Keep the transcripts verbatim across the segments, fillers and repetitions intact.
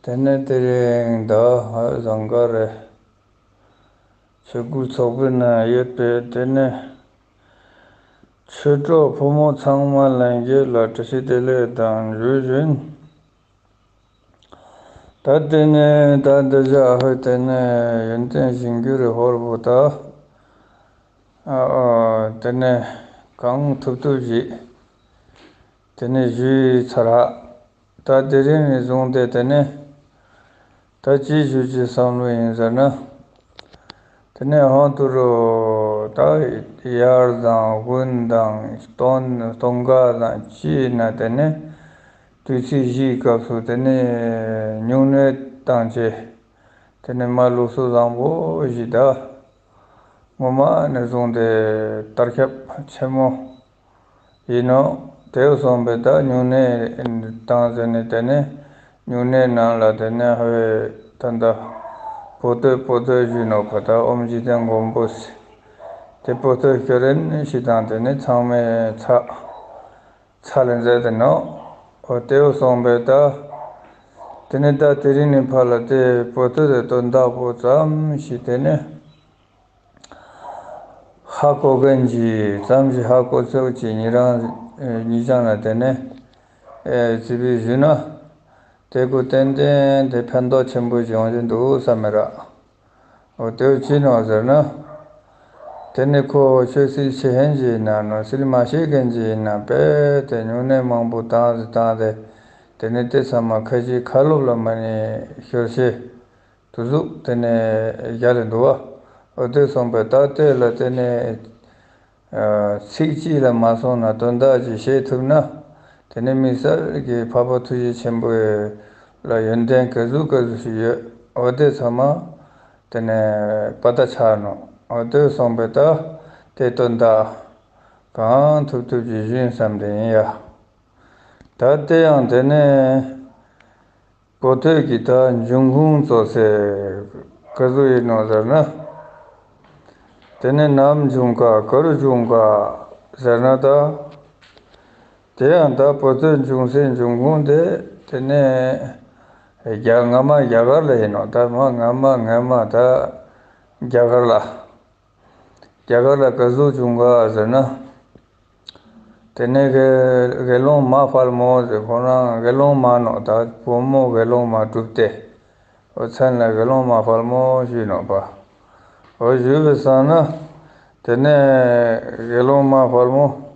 དེ་ནས་དེ་རིང་ད་ཟངས་དཀར་རི་ཆོས་སྐུལ་ཚོགས་པའི་ནང་ཡོད་པའི་དེ་ནས་ཆོས་གྲོགས་ཕོ་མོ་ཚང་མ་ལྷན་རྒྱས་ལ་བཀྲ་ཤིས་བདེ་ལེགས་དང་ཞུ་བཞིན། ད་དེ་ནས་ད་འདི་བཞག་ཧོད་དེ་ནས་ཡོན་ཏན་གཞིར་གྱུར་རི་ཧོར་བུ་ད་ཨ་ཨ་དེ་ནས་གང་ཐུབ་ཐུབ་ཞིག་དེ་ནས་ཞུས་ཚར་ཧ། ད་དེ་རིང་ནས་བཟུང་སྟེ་དེ་ནས་ད་ཅི་ཞུ་ཅི་བསམ་བློ་ཡིན་ཟེར་ན། དེ་ནས་ཧང་ཏུ་རུ་ད་དབྱར་དང་དགུན་དང་སྟོན་སྟོན་ཁ་དང་ཅི་ཡིན་ན་དེ་ནས་དུས་ཚིགས་བཞིའི་སྐབས་སུ་དེ་ནས་སྨྱུང་གནས་བཏང་བྱས། དེ་ནས་མ་ལུགས་སྲོལ་བཟང་པོ་ཞིག་ད་སྔོན་མ་ནས་བཟུང་སྟེ་དར་ཁྱབ་ཆེན་མོ་ཡིན་ནོ། དེ་སོང་པས་ད་སྨྱུང་གནས་བཏང་ཟེར་ནས་དེ་ནས་སྨྱུང་གནས་ནང་ལ་དེ་ནས་ཧ་བའི་ད་ད་པོ་ཏོ་པོ་ཏོ་ཞུས་ནོ་ཕ་ད་ཨོམ་ཇི་ཏན་མགོན་པོ་སི་དེ་པོ་ཏོ་སྐྱོ་རེན་ཞིག་དང་དེ་ནས་ཚང་མས་ཚ་ཚ་ལ་མཛད་དེ་ནོ། འོ་དེ་སོང་པས་ད་དེ་ནས་ད་དེ་རིང་ནས་ཕར་ལ་དེ་པོ་ཏོ་དེ་དོན་དག་པོ་ཙམ་ཞིག་དེ་ནས། ཧ་གོ་མཁན་གྱིས་ཙམ་ཞིག་ཧ་གོ་ཚོད་ཀྱིས་ཉིད་རང་ཉིད་ཅང་ལ་དེ་ནས་ཨེ་ཙི་པིས་ཞུས་ན། དེ་ཀོ་ཏན་ཏན་དེ་ཕན་ཐོགས་ཆེན་པོ་ཞིག་ཡོང་གི་འདུག་བསམ་མེད་ར། འོ་དེ་ཅི་ནོ་ཟེར་ན། དེ་ནི་ཁོ་ཆོས་སྲིད་ཆེ་ཧན་གྱི་ཡིན་ན་ནོ་སྲིད་མ་ཤེས་མཁན་གྱི་ཡིན་ན་དཔེ་དེ་སྨྱུང་གནས་མང་པོ་བཏང་སྟེ་བཏང་སྟེ། དེ་ནི་དེ་ཚང་མ་ཁ་ཅིག་ཁ་ལོབ་ལ་མ་ནི་ཤོར་ཤེས། དུ་གཟུགས་དེ་ནས་རྒྱ་ལ་འདུ་བ། འོ་དེ་སོང་པས་ད་ལྟོས་ལ་དེ་ནས་ཚིག་གཅིག་ལ་མ་སོང་ན་དོན་དག་ཅིག་བཤད་ཐུབ་ན། དེ་ནས་དམིགས་བསལ་གྱི་འཕགས་པ་ཐུགས་རྗེ་ཆེན་པོ་ལ་ཡོན་ཏན་ག་ཟུག་ག་ཟུག་ཞིག་ཡོད། འོ་དེ་ཚང་མ་དེ་ནས་པ་ད་ཆགས་ནོ། འོ་དེ་སོང་པས་ད་དེ་དོན་དག་གང་ཐུབ་ཐུབ་ཀྱིས་ཞུས་བསམ་དེ་ཡིན་ཡ། ད་དེ་ཡང་དེ་ནས། པོ་ཏོ་གི་ད་འབྱུང་ཁུངས་ཙོགས་སེ་ག་ཟུག་ཡིན་ནོ་ཟེར་ན། དེ་ནས་ནམ་བྱུང་ག་ག་རུ་བྱུང་ག་ཟེར་ན་ད། དེ་ཡང་ད་པོ་ཏོ་འབྱུང་སའི་འབྱུང་ཁུངས་དེ་དེ་ནས་རྒྱ་སྔ་མ་རྒྱ་གར་ལ་ཡིན་ནོ། ད་མ་སྔ་མ་སྔ་མ་ད་རྒྱ་གར་ལ། རྒྱ་གར་ལ་ག་ཟུག་བྱུང་ག་ཟེར་ན། དེ་ནས་དགེ་དགེ་སློང་མ་དཔལ་མོ་ཟེར་ཁོང་རང་དགེ་སློང་མ་ནོ། ད་བུ་མོ་དགེ་སློང་མ་གྲུབ་སྟེ། འོ་མཚན་ལ་དགེ་སློང་མ་དཔལ་མོ་ཞུས་ནོ་པ། འོ་ཞུས་པའི་སང་ན། དེ་ནས་དགེ་སློང་མ་དཔལ་མོ།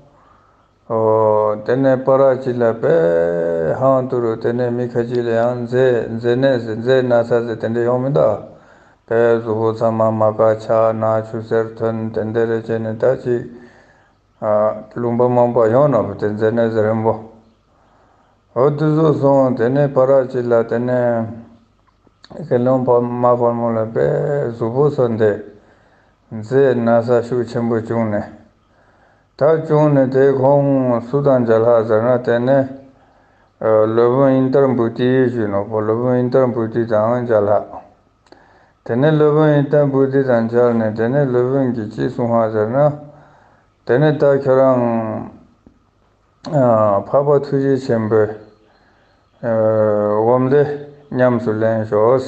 འོ་དེ་ནས་པ་ར་ཅིག་ལ་དཔེ་ཧང་ཏུ་རུ་དེ་ནས་མི་ཁ་ཅིག་ལ་ཡང་མཛེ་མཛེ་ནད་ཟེར་མཛེ་ན་ཚ་ཟེར་དེ་འདྲ་ཡོང་མི་འདུག་དཔེ་གཟུགས་པོ་ཚང་མ་མ་ཀ་ཆགས་ན་ཆུ་སེར་ཐོན་དེ་འདྲ་རེ་བྱས་ནས་ད་ཅིག་ཨ་ལུང་པ་མང་པོ་ཡོང་ནོ་བུ་དེ་མཛེ་ནད་ཟེར་རིང་པོ། འོ་དེ་ཚོ་སོང་དེ་ནས་པ་ར་ཅིག་ལ་དེ་ནས་དགེ་སློང་ཕ་མ་དཔལ་མོ་ལ་དཔེ་གཟུགས་པོ་སོ་འདེ་མཛེ་ན་ཚ་ཤུགས་ཆེན་པོ་བྱུང་ནས། ད་བྱུང་ནས་དེ་ཁོང་སུ་དང་མཇལ་ཧ་ཟེར་ན་དེ་ནས་ཨ་སློབ་དཔོན་ཨིན་དར་བྷུ་ཏི་ཞུས་ནོ་བུ། སློབ་དཔོན་ཨིན་དར་བྷུ་ཏི་དང་མཇལ་ཧ། དེ་ནས་སློབ་དཔོན་ཨིན་དར་བྷུ་ཏི་དང་མཇལ་ནས་དེ་ནས་སློབ་དཔོན་གྱིས་ཅི་གསུངས་ཧ་ཟེར་ན། དེ་ནས་ད་ཁྱོད་རང་ཨ་འཕགས་པ་ཐུགས་རྗེ་ཆེན་པོའི་ཨ་སྒོམ་བཟླས་ཉམས་སུ་ལེན་ཤོག་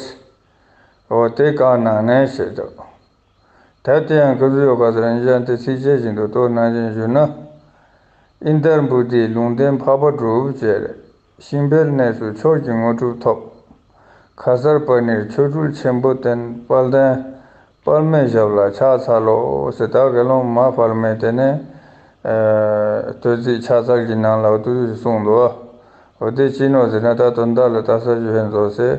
འོ་དེ་བཀའ་གནང་ནས་ཞེས་དང་། ད་དེ་ཡང་སྐབས་སུ་ཡོད་ག་ཟེར་ན་ཡང་དེ་ཚིགས་བཅད་བཞིན་དུ་རྟོགས་ནང་བཞིན་ཞུ་ན། ཨིན་དར་བྷུ་ཏིའི་ལུང་བསྟན་འཕགས་པ་གྲུབ་ཅེས། ཤིང་འཕེལ་གནས་སུ་མཆོག་གི་དངོས་གྲུབ་ཐོབ། ཁ་སར་པ་ཎིར་ཆོ་འཕྲུལ་ཆེན་པོ་བསྟན། དཔལ་ལྡན་དཔལ་མོའི་ཞབས་ལ་ཕྱག་འཚལ་ལོ་ཟེར། ད་དགེ་སློང་མ་དཔལ་མོས་དེ་ནས་ཨ་བསྟོད་ཚིག་ཕྱག་འཚལ་གྱི་ནང་ལ་འོ་དེ་ཚོ་གསུངས་འདུག་འོ་དེ་ཅི་ནོ་ཟེར་ན་ད་དོན་དག་ལ་ད་ས་ཞུ་ཧན་རྫོགས་སེ།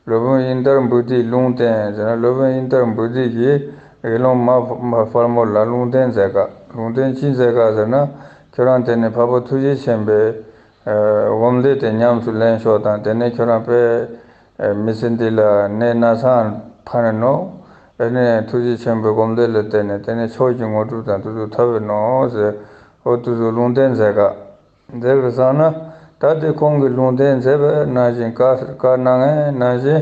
སློབ་དཔོན་ཨིན་དར་བྷུ་ཏིའི་ལུང་བསྟན་ཟེར་ན་སློབ་དཔོན་ཨིན་དར་བྷུ་ཏི་གིས་དགེ་སློང་མ་མ་དཔལ་མོ་ལ་ལུང་བསྟན་མཛད་ཀ་ལུང་བསྟན་ཅི་མཛད་ཀ་ཟེར་ན་ཁྱོད་རང་དེ་ནས་འཕགས་པ་ཐུགས་རྗེ་ཆེན་པོའི་ཨ་སྒོམ་བཟླས་དེ་ཉམས་སུ་ལེན་ཤོག་དང་དེ་ནས་ཁྱོད་རང་དཔེ་མི་ཚེ་འདི་ལ་ནད་ན་ཚ་ཕན་ནོ། ཨ་ནི་ཐུགས་རྗེ་ཆེན་པོའི་སྒོམ་བཟླས་ལ་བརྟེན་ནས་དེ་ནས་མཆོག་གི་དངོས་གྲུབ་དང་དེ་ཚོ་ཐོབ་པའི་ནོ་ཟེར། འོ་དེ་ཚོ་ལུང་བསྟན་མཛད་ཀ་མཛད་པའི་སང་ན་ད་དེ་ཁོང་གིས་ལུང་བསྟན་མཛད་པའི་ནང་བཞིན་བཀའ་བཀའ་གནང་ངེས་ནང་བཞིན་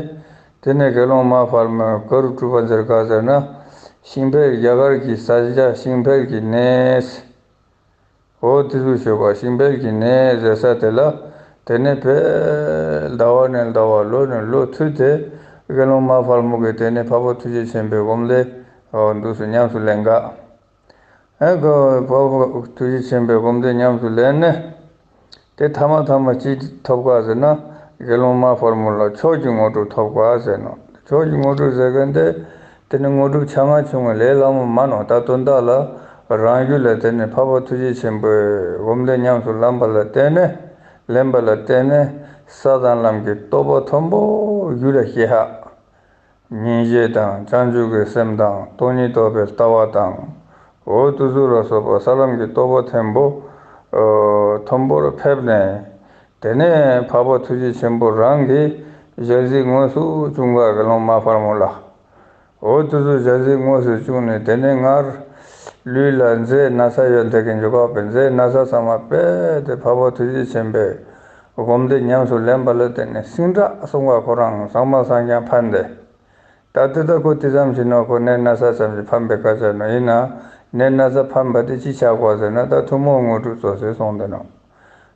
དེ་ནས་དགེ་སློང་མ་དཔལ་མོས་ག་རུ་གྲུབ་པ་མཛད་ཀ་ཟེར་ན་ཤིང་འཕེལ་རྒྱ་གར་གྱི་ས་ཆ་ཤིང་འཕེལ་གྱི་གནས། འོ་དེ་ཚོ་ཞོགས་པ་ཤིང་འཕེལ་གྱི་གནས་ཟེར་ས་དེ་ལ་དེ་ནས་དཔེ་ ཟླ་བ་ནས་ཟླ་བ་ལོ་ནས་ལོ་མཐུད་དེ་དགེ་སློང་མ་དཔལ་མོ་གིས་དེ་ནས་འཕགས་པ་ཐུགས་རྗེ་ཆེན་པོའི་སྒོམ་བཟླས་འདུག་སེ་ཉམས་སུ་ལེན་ག་ཨེ་ཁོ་འཕགས་པ་ཐུགས་རྗེ་ཆེན་པོའི་སྒོམ་བཟླས་ཉམས་སུ་ལེན་ནས། དེ་ཐ་མ་ཐ་མ་ཅི་ཐོབ་ག་ཟེར་ན། དགེ་སློང་མ་དཔལ་མོ་ལ་མཆོག་གི་དངོས་གྲུབ་ཐོབ་ག་ཟེར་ནོ། མཆོག་གི་དངོས་གྲུབ་ཟེར་མཁན་དེ། དེ་ནི་དངོས་གྲུབ་ཆ་ལྔ་བྱུང་བའི་ལས་སླ་མོ་མ་ནོ། ད་དོན་དག་ལ་རང་རྒྱུད་ལ་དེ་ནི་འཕགས་པ་ཐུགས་རྗེ་ཆེན་པོའི་སྒོམ་བཟླས་ཉམས་སུ་ལེན་པ་ལ་བརྟེན་ནས། ལེན་པ་ལ་བརྟེན་ནས་ས་དང་ལམ་གྱི་རྟོགས་པ་མཐོན་པོ་རྒྱུད་ལ་སྐྱེས་ཧ། སྙིང་རྗེ་དང་བྱང་ཆུབ་ཀྱི་སེམས་དང་སྟོང་ཉིད་རྟོགས་པའི་ལྟ་བ་དང་། འོ་དེ་ཚོ་ལ་སོགས་པ་ས་ལམ་གྱི་རྟོགས་པ་མཐོན་པོ། ཨ་མཐོན་པོར་ཕེབས་ནས། དེ་ནས་འཕགས་པ་ཐུགས་རྗེ་ཆེན་པོ་རང་གི་ཞལ་གཟིགས་དངོས་སུ་བྱུང་ག་དགེ་སློང་མ་དཔལ་མོ་ལ། འོ་དེ་ཚོ་ཞལ་གཟིགས་དངོས་སུ་བྱུང་ནས་དེ་ནས་སྔར་ལུས་ལ་མཛེ་ན་ཚ་ཡོད་མཁན་གྱི་འཇོག་པའི་མཛེ་ན་ཚ་ཚང་མ་རྦད་དེ་འཕགས་པ་ཐུགས་རྗེ་ཆེན་པོའི་སྒོམ་བཟླས་ཉམས་སུ་ལེན་པ་ལ་བརྟེན་ནས་སིང་དྲག་སོང་བ། ཁོ་རང་ཟང་མ་ཟང་རྐྱང་ཕན་ཏེ། ད་ལྟ་ད་ཁོ་དེ་ཙམ་ཞིག་ནོ། ཁོ་ནད་ན་ཚ་ཙམ་ཞིག་ཕན་པའི་སྐད་ཆ་ནོ། ཡིན་ན་ནད་ན་ཚ་ཕན་པ་དེ་ཅི་ཆགས་གོ་ཟེར་ན། ད་ཐུན་མོང་དངོས་གྲུབ་རྫོགས་སོང་སྟེ་ནོ།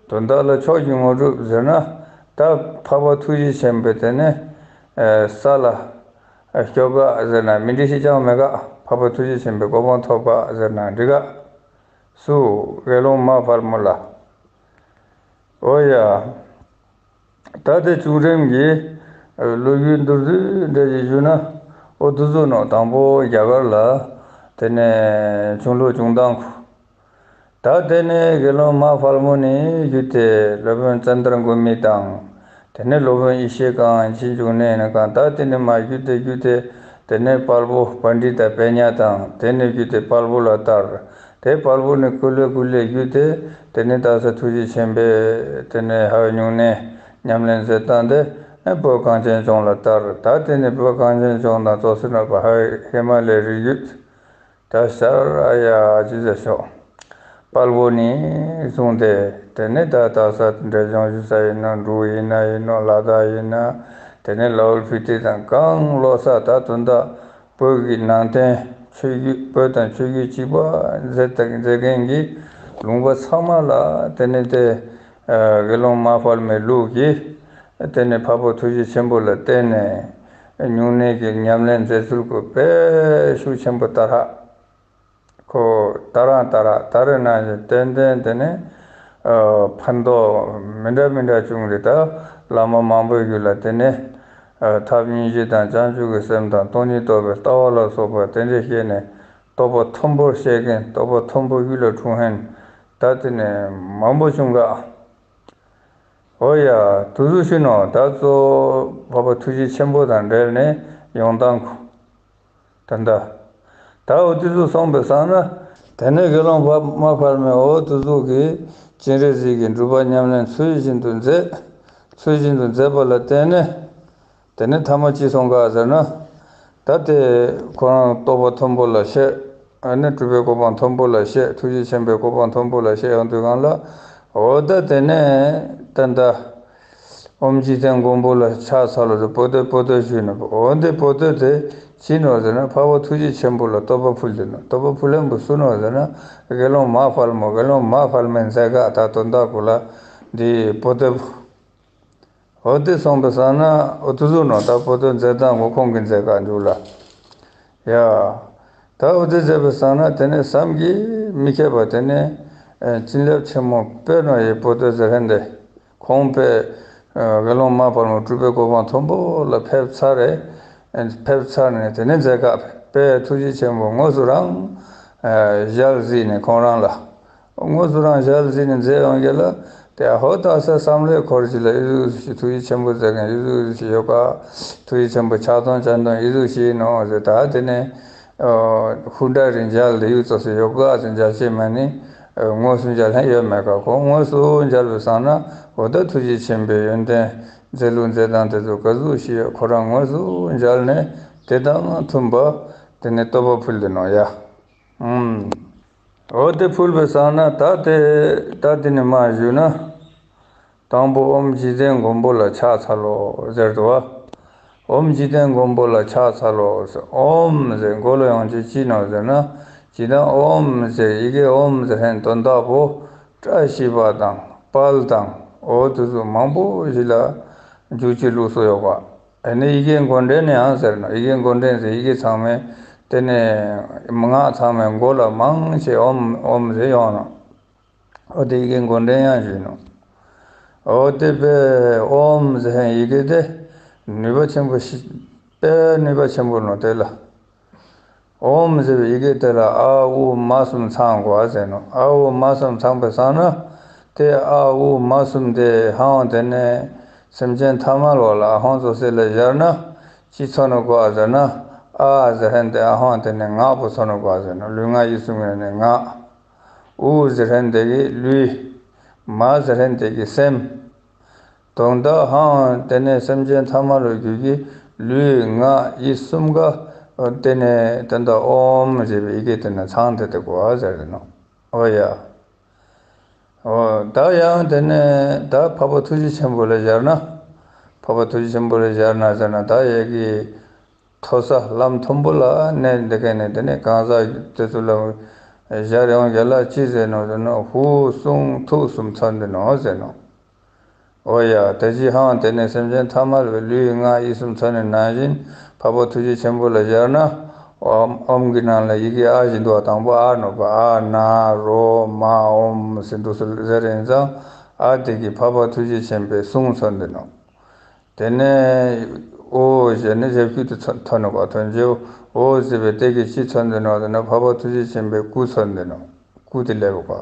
དོན་དག་ལ་མཆོག་གི་དངོས་གྲུབ་ཟེར་ན། ད་འཕགས་པ་ཐུགས་རྗེ་ཆེན་པོས་དེ་ནས་ས་ལ་སྐྱོད་ག་ཟེར་ན་མི་འགྲིག་ཅིག་ཅང་མེད་ག་འཕགས་པ་ཐུགས་རྗེ་ཆེན་པོའི་གོ་འཕང་ཐོབ་ག་ཟེར་ན་འགྲིག་ག་སུ། དགེ་སློང་མ་དཔལ་མོ་ལ། འོ་ཡ། ད་དེ་བྱུང་རིམ་གྱི་ལོ་རྒྱུས་མདོར་བསྡུས་འདྲ་ཞིག་ཞུ་ན། འོ་དེ་ཚོ་ནང་དང་པོ་རྒྱ་གར་ལ་དེ་ནས་བྱུང་ལོ་བྱུང་སྟངས་ཁོ། ད་དེ་ནས་དགེ་སློང་མ་དཔལ་མོ་ནས་བརྒྱུད་དེ་སློབ་དཔོན་ཙནྡྲ་གོ་མི་དང་། དེ་ནས་སློབ་དཔོན་ཡེ་ཤེས་གངས་ཅན་འབྱུང་གནས་ནས་གང་། ད་དེ་ནས་མར་བརྒྱུད་དེ་བརྒྱུད་དེ་དེ་ནས་དཔལ་པོ་པཎྜི་ཏ་པཎྜི་ཏ་དང་། དེ་ནས་བརྒྱུད་དེ་དཔལ་པོ་ལ་དར། དེ་དཔལ་པོ་ནས་ཀུ་ལེ་ཀུ་ལེ་བརྒྱུད་དེ་དེ་ནས་ད་ས་ཐུགས་རྗེ་ཆེན་པོས་དེ་ནས་ཧ་སྙུང་གནས་ཉམས་ལེན་མཛད་སྟངས་དེ་བོད་གངས་ཅན་ལྗོངས་ལ་དར། ད་དེ་ནས་བོད་གངས་ཅན་ལྗོངས་དང་ཙོག་སེ་ནོ་པ་ཧ་ཧི་མ་ལའི་རི་རྒྱུད། ད་ཤར་ཨ་ཡ་ཅི་ཟེར་ཤོག་དཔལ་པོ་ནས་བཟུང་སྟེ་དེ་ནས་ད་ད་ས་འབྲས་ལྗོངས་ཞུ་ས་ཡིན་ནོ། འབྲུག་ཡིན་ན་ཡིན་ནོ། ལ་དྭགས་ཡིན་ན། དེ་ནས་ལ་ཧུལ་སྤི་ཏི་དང་གང་ལོ་ས་ད་དོན་དག་བོད་ཀྱི་ནང་བསྟན་ཆོས་བརྒྱུད། བོད་དང་ཆོས་བརྒྱུད་གཅིག་པ་མཛད་དང་མཛད་མཁན་གྱི་ལུང་པ་ཚང་མ་ལ་དེ་ནས་དེ་དགེ་སློང་མ་དཔལ་མོའི་ལུགས་ཀྱིས་དེ་ནས་འཕགས་པ་ཐུགས་རྗེ་ཆེན་པོ་ལ་བརྟེན་ནས་སྙུང་གནས་ཀྱི་ཉམས་ལེན་མཛད་ཚུལ་ཁོ་དཔེ་ཤུགས་ཆེན་པོ་དར་ཧ། ཁོ་དར་རང་དར་ར་དར་རེ་ན་བཞིན་ཏན་ཏན་དེ་ནས་ཕན་ཐོགས་མི་འདྲ་མི་འདྲ་བྱུང་རེད། ད་བླ་མ་མང་པོའི་རྒྱུད་ལ་དེ་ནས་ཐབས་སྙིང་རྗེ་དང་བྱང་ཆུབ་ཀྱི་སེམས་དང་སྟོང་ཉིད་རྟོགས་པའི་ལྟ་བ་ལ་སོགས་པ་དེ་འདྲ་བཤད་ནས་རྟོགས་པ་མཐོན་པོར་བཤད་མཁན། རྟོགས་པ་མཐོན་པོ་རྒྱུད་ལ་འཁྲུངས་མཁན་ད་དེ་ནས་མང་པོ་བྱུང་ག་འོ་ཡ། དུ་ཟུ་ཤི་ནོ། ད་གཙོ་བོ་འཕགས་པ་ཐུགས་རྗེ་ཆེན་པོ་དང་འབྲེལ་ནས་ཡོང་སྟངས་ཁོ། ད་ད། ད་འོ་དེ་ཚོ་སོང་པའི་སང་ན། དེ་ནས་དགེ་སློང་མ་དཔལ་མོས་འོ་དེ་ཚོ་གི་སྤྱན་རས་གཟིགས་ཀྱི་སྒྲུབ་པ་ཉམས་ལེན་ཚུལ་བཞིན་དུ་མཛད། ཚུལ་བཞིན་དུ་མཛད་པ་ལ་བརྟེན་ནས། དེ་ནས་ཐ་མ་ཅི་སོང་ག་ཟེར་ན། ད་དེ་ཁོ་རང་རྟོགས་པ་མཐོན་པོ་ལ་བཤད། ཨ་ནི་སྤྲུལ་པའི་གོ་འཕང་མཐོན་པོ་ལ་བཤད། ཐུགས་རྗེ་ཆེན་པོའི་གོ་འཕང་མཐོན་པོ་ལ་བཤད་ཡོང་དུས་སྒང་ལ། འོ་ད་དེ་ནས་ད་ད། ཨོཾ་འཇིག་རྟེན་མགོན་པོ་ལ་ཕྱག་འཚལ་ལོ་ཟེར་པོ་ཏི་པོ་ཏི་ཞུས་ནས། འོ་འདི་པོ་ཏི་དེ་ཅི་ནོ་ཟེར་ན་འཕགས་པ་ཐུགས་རྗེ་ཆེན་པོ་ལ་བསྟོད་པ་ཕུལ་དེ་ནོ། བསྟོད་པ་ཕུལ་ལེན་པོ་སུ་ནོ་ཟེར་ན་དགེ་སློང་མ་དཔལ་མོ། དགེ་སློང་མ་དཔལ་མོས་མཛད་ག་ད་དོན་དག་ཁོ་ལ་འདི་པོ་ཏི། འོ་དེ་སོང་པའི་སང་ན་འོ་དེ་ཟུག་ནོ། ད་པོ་ཏི་མཛད་སྟངས་ཁོ་ཁོང་གིས་མཛད་ག་འཇུག་ལ། ཡ། ད་འོ་དེ་མཛད་པའི་སང་ན་དེ་ནས་བསམ་གྱིས་མི་ཁྱབ་པ་དེ་ནས་ཨེ་བྱིན་རླབས་ཆེན་མོ་དཔེར་ན་ཡི་པོ་ཏི་ཟེར་ཧན་དེ། ཁོང་པས་ཨེ་དགེ་སློང་མ་དཔལ་མོ་སྤྲུལ་པའི་གོ་འཕང་མཐོན་པོ་ལ་ཕེབས་ཚར་རེ། ཨེ་ཕེབས་ཚར་ནས་དེ་ནས་མཛད་ག་པས་ཐུགས་རྗེ་ཆེན་པོ་དངོས་སུ་རང་ཨེ་ཞལ་གཟིགས་ནས་ཁོང་རང་ལ། དངོས་སུ་རང་ཞལ་གཟིགས་ནས་མཛད་ཡོང་གི་ལ། དེ་ཧོ་ད་ས་བསམ་བློའི་འཁོར་གྱི་ལ་ཨི་ཟུག་ཞིག་ཐུགས་རྗེ་ཆེན་པོ་མཛད་མཁན་ཨི་ཟུག་ཞིག་ཡོད་ག་ཐུགས་རྗེ་ཆེན་པོ་ཕྱག་སྟོང་སྤྱན་སྟོང་ཨི་ཟུག་ཞིག་ནོ་ཟེར། ད་དེ་ནས་ཧུ་འདྲ་རིང་མཇལ་དེ་ཡུག་ཙོགས་སུ་ཡོད་ག་ཟེར་མཇལ་ཤེས་མ་ནི་དངོས་སུ་མཇལ་ལྷན་ཡོད་མེད་ག་ཁོ་དངོས་སུ་མཇལ་བའི་སང་ན་འོ་ད་ཐུགས་རྗེ་ཆེན་པོའི་ཡོན་ཏན་མཛད་ལུགས་མཛད་སྟངས་དེ་ཚོ་ག་ཟུག་ཞིག་ཡོད་ཁོ་རང་དངོས་སུ་མཇལ་ནས་དེ་དང་མཐུན་པ་དེ་ནས་བསྟོད་པ་ཕུལ་དེ་ནོ་ཡ། ཨུམ། འོ་དེ་ཕུལ་བའི་སང་ན་ད་དེ་ད་དེ་ནས་མར་ཞུས་ན། དང་པོ་ཨོཾ་འཇིག་རྟེན་མགོན་པོ་ལ་ཕྱག་འཚལ་ལོ་ཟེར་དུ་བ། ཨོཾ་འཇིག་རྟེན་མགོན་པོ་ལ་ཕྱག་འཚལ་ལོ་ཟེར། ཨོཾ་ཟེར་མགོ་ལ་ཡོང་ཅེས་ཅི་ནོ་ཟེར་ན། ཇི་ལྟར་ཨོཾ་ཟེར་ཡི་གེ་ཨོཾ་ཟེར་ཧན་དོན་དག་པོ་བཀྲ་ཤིས་པ་དང་དཔལ་དང་འོ་དེ་ཚོ་མང་པོ་ཞིག་ལ་ འཇུག་ཅེས་ལུགས་སུ་ཡོད་པ། ཨ་ནི་ཡི་གེ་མགོ་འདྲེན་ནི་ཡང་ཟེར་ནོ། ཡི་གེ་མགོ་འདྲེན་ཟེར་ཡི་གེ་ཚང་མའི་དེ་ནས་སྔགས་ཚང་མའི་མགོ་ལ་མང་ཆེ་ཨོམ་ཨོམ་ཟེར་ཡོང་ནོ། འོ་དེ་ཡི་གེ་མགོ་འདྲེན་ཡང་ཞུས་ནོ། འོ་དེ་པས་ཨོམ་ཟེར་མཁན་ཡི་གེ་དེ་ནུས་པ་ཆེན་པོ་ཞིག་དཔེ་ནུས་པ་ཆེན་པོ་ནོ་དེ་ལ། ཨོམ་ཟེར་བའི་ཡི་གེ་དེ་ལ་ཨ་ཨུ་མ་གསུམ་ཚང་དགོས་ཟེར་ནོ། ཨ་ཨུ་མ་གསུམ་ཚང་པའི་སང་ན་དེ་ཨ་ཨུ་མ་གསུམ་དེ་ཧང་དེ་ནས་སེམས་ཅན་ཐ་མལ་པ་ལ་ཨ་ཧོང་ཚོ་སེ་ལ་སྦྱར་ན་ཅི་མཚོན་ནོ་གོ་ཟེར་ན། ཨ་ཟེར་མཁན་དེ་ཨ་ཧོང་དེ་ནས་ངག་པོ་མཚོན་ནོ་གོ་ཟེར་ནོ། ལུས་ངག་ཡིད་གསུམ་ཡོད་ནས་ངག་ཨུ་ཟེར་མཁན་དེ་གི་ལུས། མ་ཟེར་མཁན་དེ་གི་སེམས། དོན་དག་ཧང་དེ་ནས་སེམས་ཅན་ཐ་མལ་པའི་རྒྱུད་ཀྱི་ལུས་ངག་ཡིད་གསུམ་ཀ་དེ་ནས་དོན་དག་ཨོམ་ཞེས་པའི་ཡི་གེ་དེ་ནས་ཚང་དེ་དེ་གོ་ཟེར་ནོ། ཨོ་ཡ། ཨོ་ད་ཡང་དེ་ནས་ད་འཕགས་པ་ཐུགས་རྗེ་ཆེན་པོ་ལ་སྦྱར་ན། འཕགས་པ་ཐུགས་རྗེ་ཆེན་པོ་ལ་སྦྱར་ན་ཟེར་ན་ད་ཡ་གི་མཐོ་ས་ལམ་མཐོན་པོ་ལ་གནས་འདི་ག་ནས་དེ་ནས་གང་ཟག་དེ་ཚོ་ལ་སྦྱར་ཡོང་རྒྱ་ལ་ཅི་ཟེར་ནོ་ཟེར་ན་ཧུ་གསུང་ཐུགས་གསུམ་ཚང་དེ་ནོ་ཟེར་ནོ། ཨོ་ཡ། དེ་ཅི་ཧང་དེ་ནས་སེམས་ཅན་ཐ་མལ་པའི་ལུས་ངག་ཡིད་གསུམ་ཚང་ནས་ནང་བཞིན་འཕགས་པ་ཐུགས་རྗེ་ཆེན་པོ་ལ་སྦྱར་ན། ཨོམ་ཨོམ་གྱི་ནང་ལ་ཡི་གེ་ཨ་བཞི་འདུག་པ། དང་པོ་ཨ་ནོ་པ། ཨ་ན་རོ་མ་ཨོམ་ཟེར་འདུག་སེ་ཟེར་ཡིན་ཙང་ཨ་དེ་གི་འཕགས་པ་ཐུགས་རྗེ་ཆེན་པོའི་གསུང་མཚོན་འདི་ནོ། དེ་ནས་ཨོ་ཞེས་ནི་ཞབས་ཀྱུ་དེ་ཚོ་ཐོན་ནོ་ག་ཐོན་རྗེས་ཨོ་ཟེར་བའི་དེ་གི་ཅི་མཚོན་འདི་ནོ་ཟེར་ན་འཕགས་པ་ཐུགས་རྗེ་ཆེན་པོའི་སྐུ་མཚོན་འདི་ནོ། སྐུ་དེ་ལེགས་པ།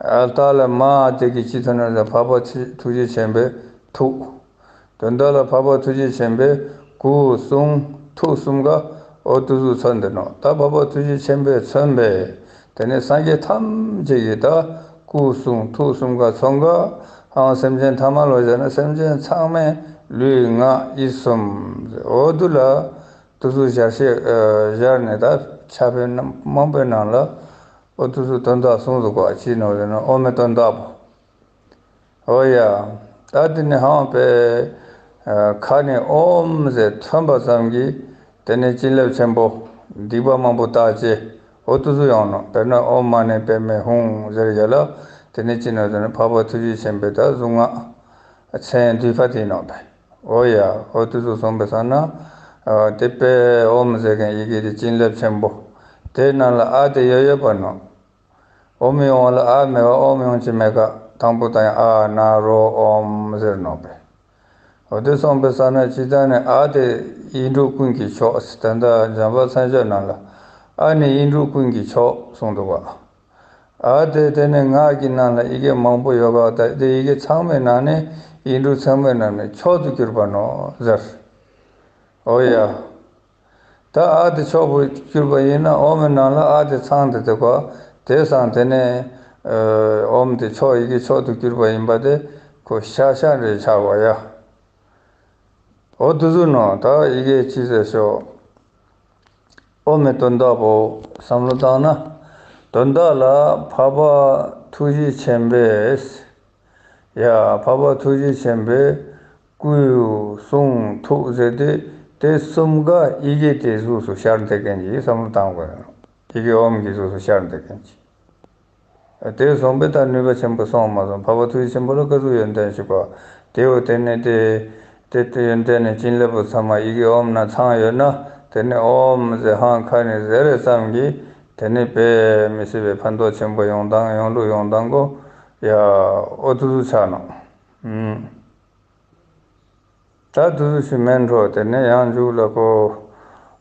ཨ་ལྟ་ལ་མ་དེ་གི་ཅི་མཚོན་ནོ་ཟེར་ན་འཕགས་པ་ཐུགས་རྗེ་ཆེན་པོའི་ཐུགས། དོན་དག་ལ་འཕགས་པ་ཐུགས་རྗེ་ཆེན་པོའི་སྐུ་གསུང་ཐུགས་གསུམ་ཀ་ཨོ་དུ་ཟུ་མཚོན་འདི་ནོ། ད་འཕགས་པ་ཐུགས་རྗེ་ཆེན་པོས་མཚོན་པའི་དེ་ནས་སངས་རྒྱས་ཐམས་ཅད་ཀྱི་ད་སྐུ་གསུང་ཐུགས་གསུམ་ཀ་མཚོན་ག་ཧང་སེམས་ཅན་ཐ་མལ་པ་ཟེར་ན་སེམས་ཅན་ཚང་མའི་ལུས་ངག་ཡིད་གསུམ་ཨོ་དུ་ལ་དུ་ཟུ་སྦྱར་ཤེས་སྦྱར་ནས་ད་ཕྱག་དཔེ་རྣམ་མང་པོའི་ནང་ལ་ཨོ་དུ་ཟུ་དོན་དག་གསུངས་འདུག་ག་ཅི་ནོ་ཟེར་ན་ཨོ་མའི་དོན་དག་པོ། ཨོ་ཡ། ད་དེ་ནས་ཧང་པའི་ཁ་ནས་ཨོམ་ཟེར་ཐོན་པ་ཙམ་གྱིས་དེ་ནས་བྱིན་རླབས་ཆེན་པོ་སྡིག་པ་མང་པོ་དག་ཅེས་ཨོ་དུ་ཟུ་ཡོང་ནོ། དཔེར་ན་ཨོཾ་མ་ཎི་པདྨེ་ཧཱུྃ་ཟེར་ཡ་ལ་དེ་ནས་ཅི་ནོ་ཟེར་ན་འཕགས་པ་ཐུགས་རྗེ་ཆེན་པོའི་ད་གཟུངས་སྔགས་མཚན་བསྡུས་པ་དེ་ནོ་པས། ཨོ་ཡ། ཨོ་དུ་ཟུ་སོང་པའི་ས་ན་དེ་པས་ཨོམ་ཟེར་མཁན་ཡི་གེ་དེ་བྱིན་རླབས་ཆེན་པོ་དེ་ནང་ལ་ཨ་དེ་ཡོད་ཡོད་པ་ནོ། ཨོ་མི་ཡོང་བ་ལ་ཨ་མེད་པ་ཨོམ་ཡོང་ཅི་མེད་ཀ་དང་པོ་དང་ཡང་ཨ་ན་རོ་ཨོམ་ཟེར་ནོ་པས། འོ་དེ་སོང་པའི་ས་ན་ཅི་ད་ནི་ཨ་དེ་ཡིག་འབྲུ་ཀུན་གྱི་མཆོག་ཟེར་ད་ལྟ་འཇམ་དཔལ་མཚན་བརྗོད་ནང་ལ་ཨ་ནི་ཡིག་འབྲུ་ཀུན་གྱི་མཆོག་གསུངས་འདུག་པ། ཨ་དེ་དེ་ནི་ངག་གི་ནང་ལ་ཡི་གེ་མང་པོ་ཡོད་པ་ད་དེ་ཡི་གེ་ཚང་མའི་ནང་ནས་ཡིག་འབྲུ་ཚང་མའི་ནང་ནས་མཆོག་ཏུ་གྱུར་པ་ནོ་ཟེར། ཨོ་ཡ། ད་ཨ་དེ་མཆོག་ཏུ་གྱུར་པ་ཡིན་ན་ཨོ་མའི་ནང་ལ་ཨ་དེ་ཚང་དེ་དེ་གོ། དེ་སང་དེ་ནས་ཨོམ་དེ་མཆོག་ཡི་གེ་མཆོག་ཏུ་གྱུར་པ་ཡིན་པ་དེ་ཁོ་ཤ་ཤ་རེ་ཆགས་པ་ཡ། ཨོ་དུ་ཟུ་ནོ། ད་ཡི་གེ་ཅི་ཟེར་ཤོག་ཨོ་མའི་དོན་དག་པོ་བསམ་བློ་བཏང་ན། དོན་དག་ལ་འཕགས་པ་ཐུགས་རྗེ་ཆེན་པོས། ཡ། འཕགས་པ་ཐུགས་རྗེ་ཆེན་པོས་སྐུ་གསུང་ཐུགས་ཟེར་ཏེ་དེ་གསུམ་ཀ་ཡི་གེ་དེ་གཟུགས་སུ་ཤར་འདེགས་མཁན་གྱི་བསམ་བློ་བཏང་དགོས། ཡི་གེ་ཨོམ་གྱི་གཟུགས་སུ་ཤར་འདེགས་མཁན་གྱི། དེ་བཟུང་པའི་ད་ནུས་པ་ཆེན་པོ་སོང་མ་སོང་། འཕགས་པ་ཐུགས་རྗེ་ཆེན་པོ་ལ་ག་ཟུག་ཡོན་ཏན་ཞུགས་པ། དེ་འོ་དེ་ནས་དེ་དེ་དེ་ཡོན་ཏན་ནས་བྱིན་རླབས་པོ་ཚང་མ་ཡི་གེ་ཨོམ་ན་ཚང་ཡོད་ན་དེ་ནས་ཨོམ་ཟེར་ཧང་ཁ་ནས་ཟེར་རེ་ཙམ་གྱིས་དེ་ནས་དཔེ་མི་སྲིད་པའི་ཕན་ཐོགས་ཆེན་པོ་ཡོང་སྟངས་ཡོང་ལུགས་ཡོང་སྟངས་གོ། ཡ། ཨོ་དུ་ཆགས་ནོ། ཨུམ། ད་དུ་ཞུ་མེན་འགྲོ། དེ་ནས་ཡང་མཇུག་ལ་ཀོ།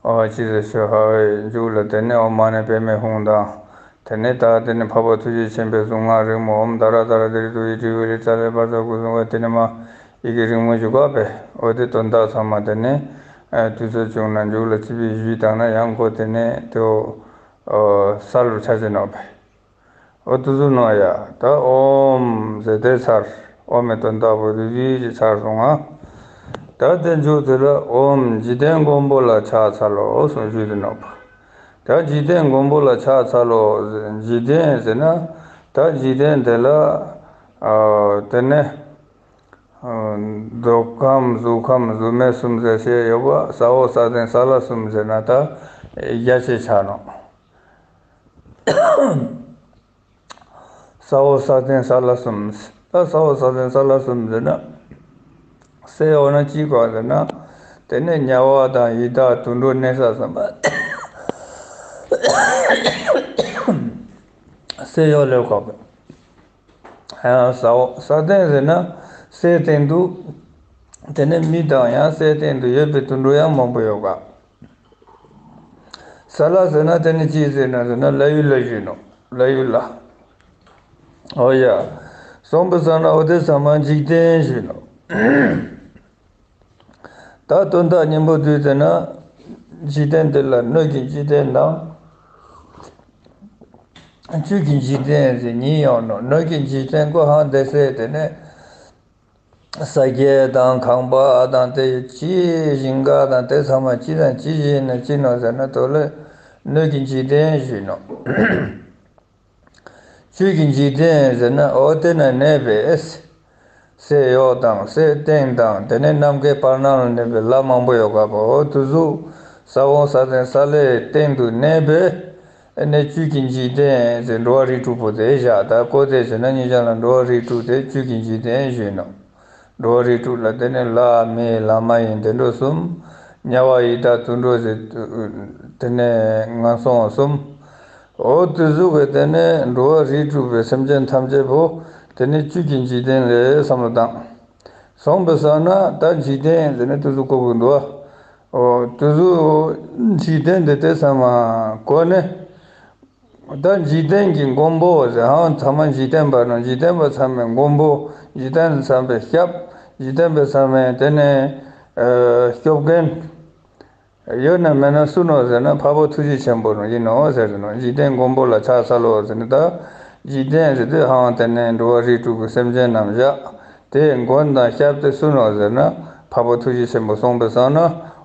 ཨོ་ཅི་ཟེར་ཞུ་ཧ་བའི་མཇུག་ལ་དེ་ནས་ཨོཾ་མ་ཎི་པདྨེ་ཧཱུྃ་དང་། དེ་ནས་ད་དེ་ནས་འཕགས་པ་ཐུགས་རྗེ་ཆེན་པོའི་གཟུངས་སྔགས་རིང་མོ་ཨོཾ་ད་ར་ད་ར་དི་རི་དུ་ཡི་དྲི་བི་རི་ཙ་ལེ་པ་ཙ་ཀུ་གཟུངས་པ་དེ་ནས་མ་ཡི་གེ་རིང་མོ་བཞུགས་པ་པས། ཨོ་དེ་དོན་དག་ཚང་མ་དེ་ནས་དུས་ཚོད་བྱུང་ན་མཇུག་ལ་ཅི་བི་ཞུས་བཏང་ན་ཡང་ཁོ་དེ་ནས་དེའོ་ས་ལུ་ཆ་ཅེ་ནོ་པས། ཨོ་དུ་ཟུ་ནོ་ཡ། ད་ཨོམ་ཟེར་དེ་ཚར། ཨོ་མའི་དོན་དག་པོ་དེ་ཡིད་ཀྱི་ཚར་སོང་ང་། ད་དེ་མཇུག་དེ་ལ་ཨོམ་འཇིག་རྟེན་མགོན་པོ་ལ་ཕྱག་འཚལ་ལོ་གསུངས་ཞུས་དེ་ནོ་པ། ད་འཇིག་རྟེན་མགོན་པོ་ལ་ཕྱག་འཚལ་ལོ། འཇིག་རྟེན་ཟེར་ན་ད་འཇིག་རྟེན་དེ་ལ་དེ་ནས་མདོ་ཁམས་གཟུགས་ཁམས་གཟུགས་མེད་གསུམ་ཟེར་བཤད་ཡོད་པ། ས་འོག་ས་སྟེང་ས་བླ་གསུམ་ཟེར་ན་ད་རྒྱ་ཆེ་ཆགས་ནོ། ས་འོག་ས་སྟེང་ས་བླ་གསུམ། ད་ས་འོག་ས་སྟེང་ས་བླ་གསུམ་ཟེར་ན། གསེར་འོ་ན་ཅི་དགོས་ཟེར་ན། དེ་ནས་དམྱལ་བ་དང་ཡི་དྭགས་དུད་འགྲོ་གནས་ས་གསུམ་པོ་གསེར་འོ་ལས་དགོས་པས། ས་འོག་ས་སྟེང་ཟེར་ན་སའི་སྟེང་དུ། དེ་ནས་མི་དང་ཡང་སའི་སྟེང་དུ་ཡོད་པའི་དུད་འགྲོ་ཡང་མང་པོ་ཡོད་ག། ས་ལ་ཟེར་ན་དེ་ནི་ཅི་ཟེར་ན་ཟེར་ན་ལྷ་ཡུལ་ལ་ཞུས་ནོ། ལྷ་ཡུལ་ལ། འོ་ཡ། སོང་པའི་སང་ན་འོ་དེ་ཚང་མ་འཇིག་རྟེན་ཞུས་ནོ། ད་དོན་དག་སྙིང་པོ་བསྡུས་ཟེར་ན། འཇིག་རྟེན་འདི་ལ་སྣོད་ཀྱི་འཇིག་རྟེན་དང་། བཅུད་ཀྱི་འཇིག་རྟེན་ཟེར་གཉིས་ཡོང་ནོ། སྣོད་ཀྱི་འཇིག་རྟེན་ཀོ་ཧང་དེ་སེ་དེ་ནས། ས་སྐྱེས་དང་ཁང་པ་དང་དེ་ཅི་ཞིང་ཁ་དང་དེ་ཚང་མ་ཅི་དང་ཅི་ཞིག་ནས་ཅི་ནོ་ཟེར་ན་དོ་ལེ། སྣོད་ཀྱི་འཇིག་རྟེན་ཞུས་ནོ། བཅུད་ཀྱི་འཇིག་རྟེན་ཟེར་ན་འོ་དེ་ན་གནས་པའི་སའི་འོག་དང་སའི་སྟེང་དང་དེ་ནས་ནམ་མཁའི་བར་སྣང་ལ་གནས་པའི་ལྷ་མང་པོ་ཡོད་ག་པོ་འོ་དུ་ཟུག་ས་འོག་ས་སྟེང་ས་ལྷའི་སྟེང་དུ་གནས་པའི། ཨ་ནི་བཅུད་ཀྱི་འཇིག་རྟེན་ཟེར་འགྲོ་བ་རིགས་དྲུག་པོ་དེ་བཞག་ད་ཀོ་དེ་བྱས་ན་ཉིན་ཞག་ལ་འགྲོ་བ་རིགས་དྲུག་དེ་བཅུད་ཀྱི་འཇིག་རྟེན་ཞུས་ནོ། འགྲོ་བ་རིགས་དྲུག་ལ་དེ་ནི་ལྷ་མི་ལྷ་མ་ཡིན་དུད་འགྲོ་གསུམ། དམྱལ་བ་ཡི་དྭགས་དུད་འགྲོ་ཟེར། དེ་ནས་ངན་སོང་གསུམ། འོ་དེ་ཟུག་གི་དེ་ནས་འགྲོ་བ་རིགས་དྲུག་པའི་སེམས་ཅན་ཐམས་ཅད་པོ་དེ་ནི་བཅུད་ཀྱི་འཇིག་རྟེན་ལས་བསམ་བློ་བཏང་། སོང་པའི་སང་ན་ད་འཇིག་རྟེན་ཟེར་ནས་དུ་ཟུག་གོ་དགོས་འདུག་ཨ། འོ་དུ་ཟུག་འཇིག་རྟེན་དེ་དེ་ཚང་མ་གོ་ནས། ད་འཇིག་རྟེན་གྱི་མགོན་པོ་ཟེར་ཧང་ཚང་མ་འཇིག་རྟེན་པ་ནོ། འཇིག་རྟེན་པ་ཚང་མའི་མགོན་པོ། འཇིག་རྟེན་ཚང་མའི་སྐྱབས། འཇིག་རྟེན་པ་ཚང་མའི་དེ་ནས་ཨ་སྐྱོབ་མཁན། ཡོད་ན་མེད་ན་སུ་ནོ་ཟེར་ན་འཕགས་པ་ཐུགས་རྗེ་ཆེན་པོ་ནོ་ཡིན་ནོ་ཟེར་ནོ། འཇིག་རྟེན་མགོན་པོ་ལ་ཕྱག་འཚལ་ལོ་ཟེར་ནི་ད། འཇིག་རྟེན་ཟེར་དུས་ཧང་དེ་ནས་འགྲོ་བ་རིགས་དྲུག་གི་སེམས་ཅན་རྣམས་བཞག་དེ་མགོན་དང་སྐྱབས་དེ་སུ་ནོ་ཟེར་ན་འཕགས་པ་ཐུགས་རྗེ་ཆེན་པོ་སོང་པའི་སང་ན་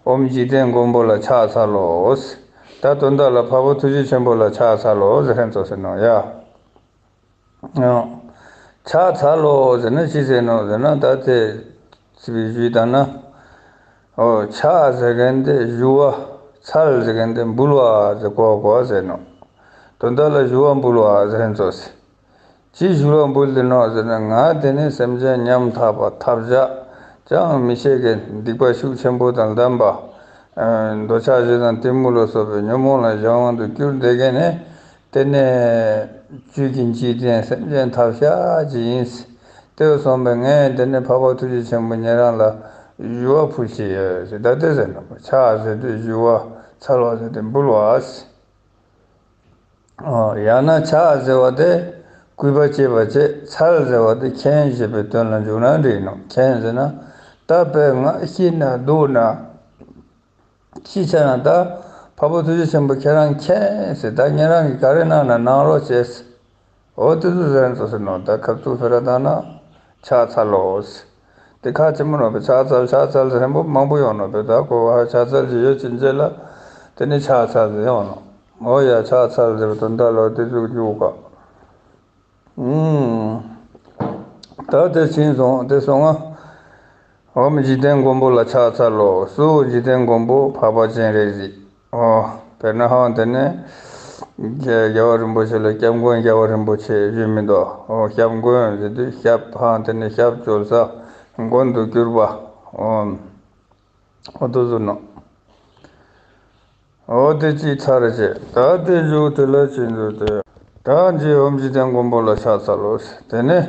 ཨོཾ་འཇིག་རྟེན་མགོན་པོ་ལ་ཕྱག་འཚལ་ལོ། ད་དོན་དག་ལ་འཕགས་པ་ཐུགས་རྗེ་ཆེན་པོ་ལ་ཕྱག་འཚལ་ལོ་ཟེར་ཧན་ཙོ་ཟེར་ནོ་ཡ། ཕྱག་འཚལ་ལོ་ཟེར་ན་ཅི་ཟེར་ནོ་ཟེར་ན་ད་དེ་ཚིག་པའི་ཞུས་དང་ན། ཨོ་ཕྱག་ཟེར་མཁན་དེ་ཞུ་བ། འཚལ་ཟེར་མཁན་དེ་འབུལ་བ་ཟེར་གོ་གོ་ཟེར་ནོ། དོན་དག་ལ་ཞུ་བ་འབུལ་བ་ཟེར་ཧན་ཙོ་ཟེར། ཅི་ཞུ་བ་འབུལ་དེ་ནོ་ཟེར་ན་ང་དེ་ནི་སེམས་ཅན་ཉམ་ཐག་པ་ཐབས་ཆག་ཅང་མི་ཤེས་མཁན་སྡིག་པ་ཤུགས་ཆེན་པོ་དང་ལྡན་པ། འདོད་ཆགས་ཞེ་སྡང་གཏི་མུག་ལ་སོགས་པའི་ཉོན་མོངས་ལ་གཞན་དབང་དུ་གྱུར་བསྡད་མཁན་ནི། དེ་ནས་བཅུད་ཀྱི་འཇིག་རྟེན་སེམས་ཅན་ཐབས་ཤག་ཅིག་ཡིན། དེ་སོང་པས་ངས་དེ་ནས་འཕགས་པ་ཐུགས་རྗེ་ཆེན་པོ་ཉན་རང་ལ་ཞུ་བ་ཕུལ་ཞེས་ཡོད་ཟེར་ད་དེ་ཟེར་ནོ། ཕྱག་ཟེར་དུས་ཞུ་བ། འཚལ་བ་ཟེར་དུས་འབུལ་བ། ཡང་ན་ཕྱག་ཟེར་བ་དེ་གུས་པ་བསྐྱེད་པ་བྱེད། འཚལ་ཟེར་བ་དེ་མཁྱེན་ཞེས་པའི་དོན་ལ་འཇུག་ན་འགྲིག་ནོ། མཁྱེན་ཟེར་ན་ད་དཔེ་ང་ཤི་ན་སྡུག་ན། ཤི་ཆ་ན་ད་འཕགས་པ་ཐུགས་རྗེ་ཆེན་པོ་ཁྱེད་རང་མཁྱེན་ཟེར་ད་ཉན་རང་གིས་ག་རེ་གནང་ན་གནང་རོགས་བྱས། འོ་དེ་ཚོ་ཟེར་ཚོ་ཟེར་ནོ། ད་ཁབ་ཚུགས་ཕེ་ར་བཏང་ན་ཕྱག་འཚལ་ལོ། དེ་ཁ་ཆེ་མོ་ནོ་བེ་ཕྱག་འཚལ་ཕྱག་འཚལ་ཟེར་ཧན་པོ་མང་པོ་ཡོང་ནོ་བེ། ད་གོ་བ་ཕྱག་འཚལ་གྱི་ཡོད་ཅིན་རྗེས་ལ་དེ་ནི་ཕྱག་འཚལ་ཟེར་ཡོང་ནོ། འོ་ཡ་ཕྱག་འཚལ་ཟེར་བ་དོན་དག་ལོ་དེ་ཚོ་འཇུག་ག་ད་དེ་ཕྱིན་སོང་དེ་སོང་ང་། ཨོཾ་འཇིག་རྟེན་མགོན་པོ་ལ་ཕྱག་འཚལ་ལོ། སུ་འཇིག་རྟེན་མགོན་པོ་འཕགས་པ་སྤྱན་རས་གཟིགས། ཨོ། དཔེར་ན་ཧང་དེ་ནས་རྒྱལ་བ་རིན་པོ་ཆེ་ལ་སྐྱབས་མགོན་རྒྱལ་བ་རིན་པོ་ཆེ་ཞུས་མི་འདུག་ཨོ་སྐྱབས་མགོན་ཟེར་དུས་སྐྱབས་ཧང་དེ་ནས་སྐྱབས་བཅོལ་ས་མགོན་དུ་གྱུར་པ། ཨོ། ཨོ་དུ་ཟུར་ནོ། ཨོ་དེ་ཅིག་ཚར་རེ་བྱས་ད་དེ་མཇུག་དེ་ལ་ཅི་འདུག་དེ། ད་འདི་ཨོཾ་འཇིག་རྟེན་མགོན་པོ་ལ་ཕྱག་འཚལ་ལོ། དེ་ནས་